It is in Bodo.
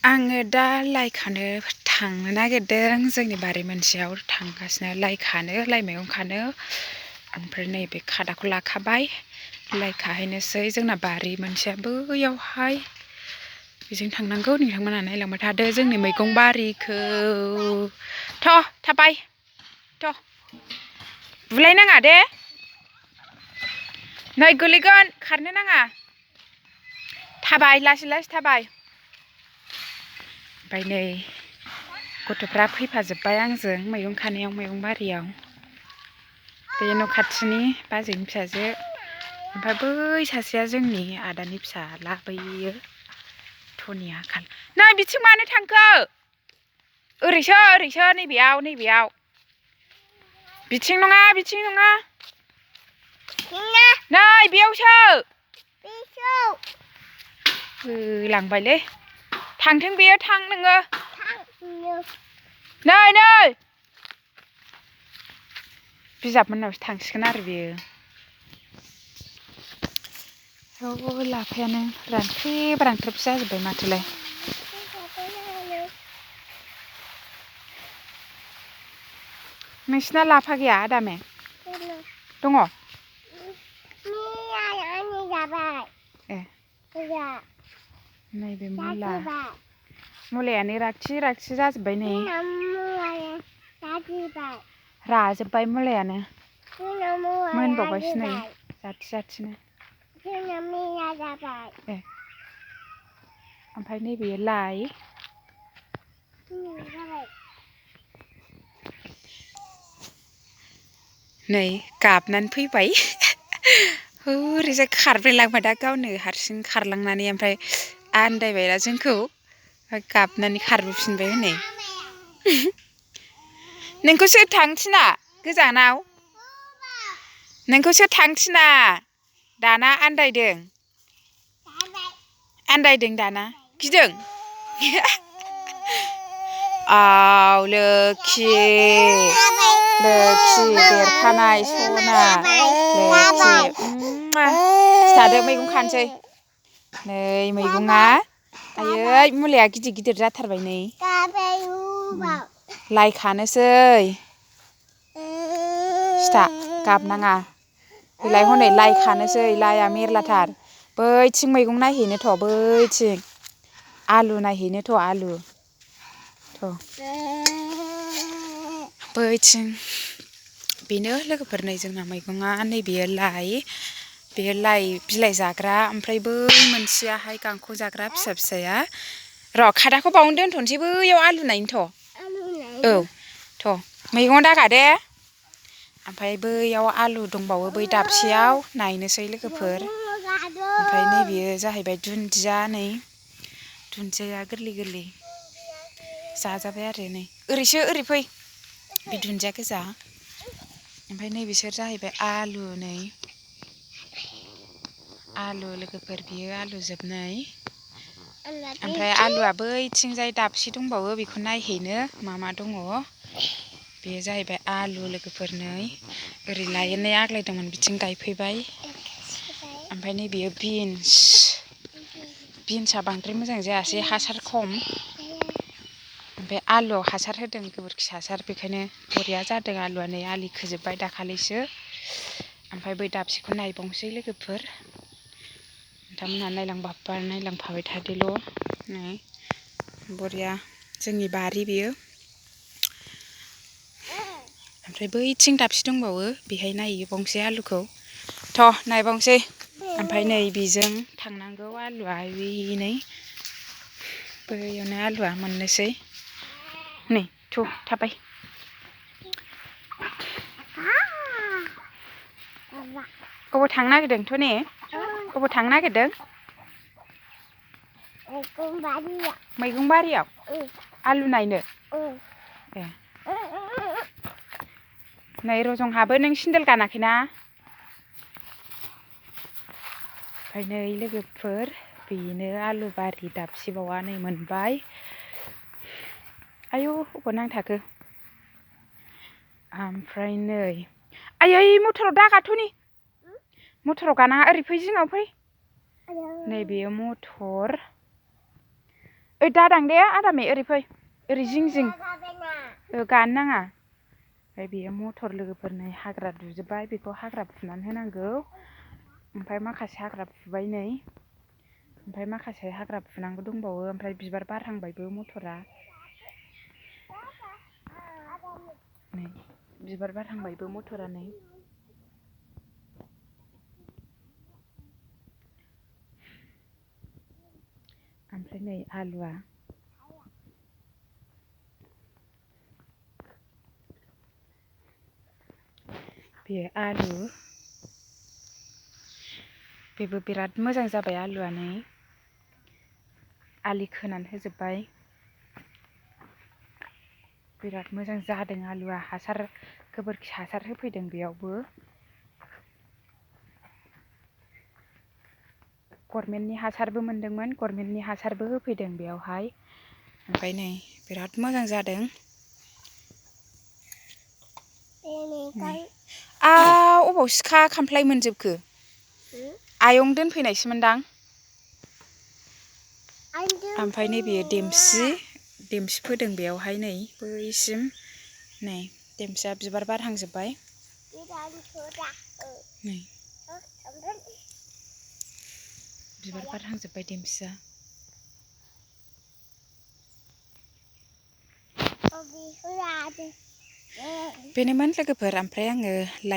आङो दा लाइ खानो थांनो नागिरदों जोंनि बारि मोनसेयाव थांगासिनो लाइ खानो लाइ मैगं खानो ओमफ्राय नैबे खादाखौ लाखाबाय लाइ खाहैनोसै जोंना बारि मोनसेया बैयावहाय बेजों थांनांगौ नोंथांमोनहा नायलांबाय थादो जोंनि मैगं बारिखौ थाबाय बुलायनाङा दे नै गोलैगोन खारनो नाङा थाबाय लासै लासै थाबाय ओमफ्राय नै गथ'फ्रा फैफाजोब्बाय आंजों मैगं खानायाव मैगं बारियाव बे न' खाथिनि बाजैनि फिसाजो ओमफ्राय बै सासेया जोंनि आदानि फिसाला बैयो टनिया नै बिथिं मानो थांखो ओरैसो नैबेयाव बिथिं नङा नै बेयावसो होलांबायलै थांथों बेयो थां नोङो नै बिजाब मोननावसो थांसिगोन आरो बेयो लाफायानो रानख्रेब जाजोब्बाय माथोलाय नोंसिना लाफा गैया आदामे दङ ए नैबे मुलायानो रागथि जाजोब्बाय नै राजोब्बाय मुलायानो मोनबावबायसो नै जाथिनो ए ओमफ्राय नैबे लाइ नै गाबनानै फैबाय ओरैजाय खारब्रेलांबाय दा गावनो हारसिं खारलांनानै ओमफ्राय आन्दायबायना जोंखौ गाबनानै खारबोफिनबाय हनै नोंखौसो थांनो थिना गोजानाव नोंखौसो थांनो थिना दाना आन्दायदों दाना गिदों लोखि देरखानाय सना सिथादो मैगं खानोसै नै मैगङा आयै मुलाया गिदिर जाथारबाय नै लाइ खानोसै सिथा गाबनाङा फैलाय हनै लाइ खानोसै लाइआ मेरलाथार बैथिं मैगं नायहैनोथ' बैथिं आलु नायहैनोथ' आलु बैथिं बेनो लोगोफोर नै जोंना मैगङा नैबेयो लाइ बिलाइ जाग्रा ओमफ्राय बै मोनसेयाहाय गांखं जाग्रा फिसाया र' खादाखौ बावनो दोनथ'नोसै बैयाव आलु नायनोथ' मैगङाव दागा दे ओमफ्राय बैयाव आलु दंबावो बै दाबसेयाव नायनोसै लोगोफोर ओमफ्राय नैबेयो जाहैबाय दुन्दिया नै दुन्दिया गोरलै जाजाबाय आरो नै ओरै फै बे दुन्दिया गोजा ओमफ्राय नै बिसोर जाहैबाय आलु लोगोफोर बियो आलु जोबनै ओमफ्राय आलुआ बैथिंजाय दाबसे दंबावो बेखौ नायहैनो मा दङ बेयो जाहैबाय आलु लोगोफोर नै ओरै लायनाय आग्लायदोंमोन बिथिं गायफैबाय ओमफ्राय नैबेयो बिन्सआ बांद्राय मोजां जायासै हासार खम ओमफ्राय आलुआव हासार होदों गोबोरखि हासार बेखायनो बरिया जादों आलुआ नै आलि खोजोब्बाय दाखालिसो ओमफ्राय बै दाबसेखौ नायबावनोसै लोगोफोर नोंथांमोनहा नायलांफाबाय थादोल' नै बरिया जोंनि बारि बेयो ओमफ्राय बैथिं दाबसे दंबावो बेहाय नायहैबावनोसै आलुखौ नायबावनोसै ओमफ्राय नै बेजों थांनांगौ आलुआ नै बैयावनो आलुआ मोननोसै नै थाबाय अबाव थांनो नागिरदोंथ' ने अबाव थांनो नागिरदों मैगं बारियाव आलु नायनो ए नै रजंहाबो नों सेन्देल गानाखैना ओमफ्राय नै लोगोफोर बेनो आलु बारि दाबसेबावा नै मोनबाय आयौ अबाव नांथाखो ओमफ्राय नै आयै मटराव दागाथ'नि मटराव गानाङा ओरै फै जिङाव फै नै बेयो मटर ओइ दादां दे आदामे ओरै फै ओरै जिं जिं गानो नाङा ओमफ्राय बेयो मटर लोगोफोरनो हाग्रा दुजोब्बाय बेखौ हाग्रा फुनानै होनांगौ ओमफ्राय माखासे हाग्रा फुबाय नै ओमफ्राय माखासे हाग्रा फुनांगौ दंबावो ओमफ्राय बिबार बारहांबायबो मटरा नै बिबार बारहांबायबो मटरा नै ओमफ्राय नै आलुआ बे आलु बेबो बिराद मोजां जाबाय आलुआ नै आलि खोनानै होजोब्बाय बिराद मोजां जादों आलुआ हासार गोबोरखि हासार होफैदों बेयावबो गभर्नमेन्टनि हासारबो मोनदोंमोन गभर्नमेन्टनि हासारबो होफैदों बेयावहाय ओमफ्राय नै बिराद मोजां जादों अबाव सिखा खामफ्लाय मोनजोबखो आयं दोनफैनायसोमोनदां ओमफ्राय नै बेयो देमसि फोदों बेयावहाय नै बैसिम नै देमसिया बिबार बारहांजोब्बाय नै बिबार बारहांजोब्बाय देमसिया बेनोमोन लोगोफोर ओमफ्राय आङो